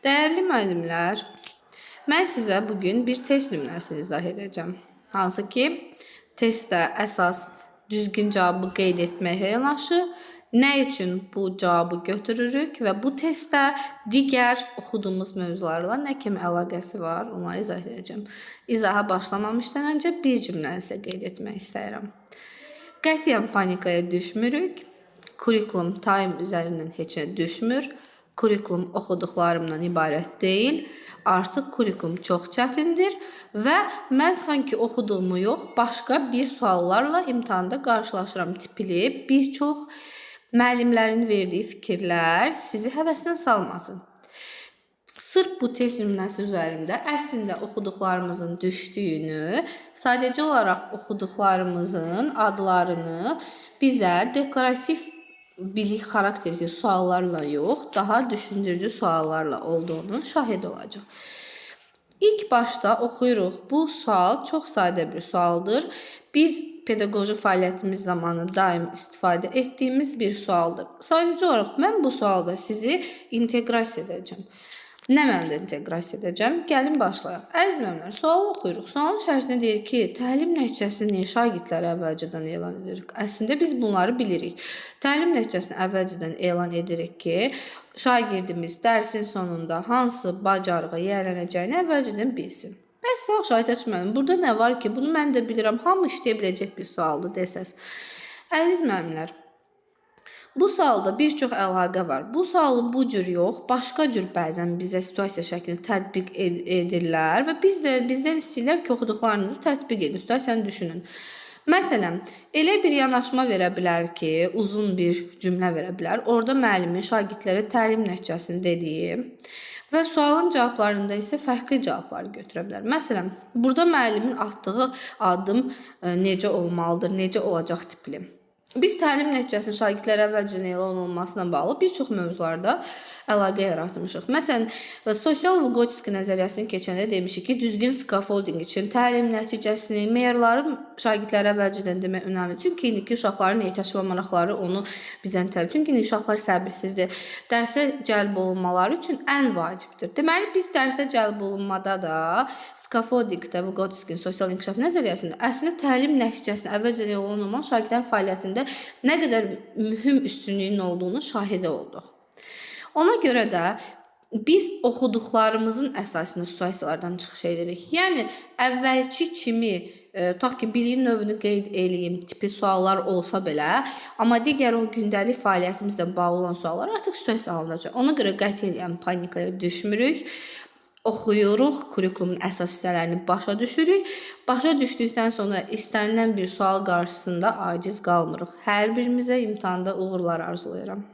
Dəyərli müəllimlər, mən sizə bu gün bir test nümunəsini izah edəcəm. Hansı ki, testdə əsas düzgün cavabı qeyd etməklə yanaşı, nə üçün bu cavabı götürürük və bu testdə digər oxuduğumuz mövzularla nə kimi əlaqəsi var, onları izah edəcəm. İzaha başlamamışdan öncə bir cümləni sizə qeyd etmək istəyirəm. Qətiyyən panikaya düşmürük. Kurikulum time üzərindən heç nə düşmür. Kurikulum oxuduqlarımdan ibarət deyil. Artıq kurikulum çox çətindir və mən sanki oxuduğumu yox, başqa bir suallarla imtahanda qarşılaşıram tipli bir çox müəllimlərin verdiyi fikirlər sizi həvəsdən salmasın. Sırf bu test nümunəsi üzərində əslində oxuduqlarımızın düşdüyünü, sadəcə olaraq oxuduqlarımızın adlarını bizə deklarativ bilik xarakterli suallarla yox, daha düşündürücü suallarla olduğunun şahidi olacaq. İlk başda oxuyuruq. Bu sual çox sadə bir sualdır. Biz pedaqoji fəaliyyətimiz zamanı daim istifadə etdiyimiz bir sualdır. Sadəcə olaraq mən bu sualda sizi inteqrasiya edəcəm. Nə mənada inteqrasiya edəcəm? Gəlin başlayaq. Əziz müəllimlər, sualı oxuyuruq. Sualın içərisində deyir ki, təlim nəticəsini niyə şagirdlərə əvvəlcədən elan edirik? Əslində biz bunları bilirik. Təlim nəticəsini əvvəlcədən elan edirik ki, şagirdimiz dərsin sonunda hansı bacarığa yiyələnəcəyini əvvəlcədən bilsin. Bəs yaxşı, Aytaç müəllim, burada nə var ki, bunu mən də bilirəm, hamı işləyə biləcək bir sualdır desəz. Əziz müəllimlər, bu sualda bir çox əlaqə var. Bu sualı bu cür yox, başqa cür bəzən bizə situasiya şəklində tətbiq edirlər və biz də bizdən istəyirlər ki, oxuduqlarınızı tətbiq edin, situasiyanı düşünün. Məsələn, elə bir yanaşma verə bilər ki, uzun bir cümlə verə bilər. Orada müəllimin şagirdlərə təlim nəticəsini dediyi və sualın cavablarında isə fərqli cavablar götürə bilər. Məsələn, burada müəllimin atdığı addım necə olmalıdır, necə olacaq tipli. Biz təlim nəticəsinin şagirdlərə əvvəlcədən elan olunmasına bağlı bir çox mövzularda əlaqə yaratmışıq. Məsələn, sosial Vygotsky nəzəriyyəsini keçəndə demişik ki, düzgün scaffolding üçün təlim nəticəsini, meyarları şagirdlərə əvvəlcədən demək önəmlidir. Çünki indiki uşaqların ehtiyac və maraqları onu bizdən tələb. Çünki indi uşaqlar səbirsizdir. Dərsə cəlb olunmaları üçün ən vacibdir. Deməli, biz dərsə cəlb olunmada da scaffoldingdə Vygotsky-nin sosial inkişaf nəzəriyyəsində əslində təlim nəticəsini əvvəlcədən elan olunmalı şagirdlərin fəaliyyətində nə qədər mühüm üstünlüyün olduğunu şahidi olduq. Ona görə də biz oxuduqlarımızın əsasında situasiyalardan çıxış edirik. Yəni əvvəlki kimi tutaq ki, biliyin növünü qeyd eləyim tipi suallar olsa belə, amma digər o gündəlik fəaliyyətimizlə bağlı olan suallar artıq situasiya alınacaq. Ona görə qətiyyən panikaya düşmürük. Oxuyuruq, kurikulumun əsas hissələrini başa düşürük. Başa düşdükdən sonra istənilən bir sual qarşısında aciz qalmırıq. Hər birimizə imtahanda uğurlar arzulayıram.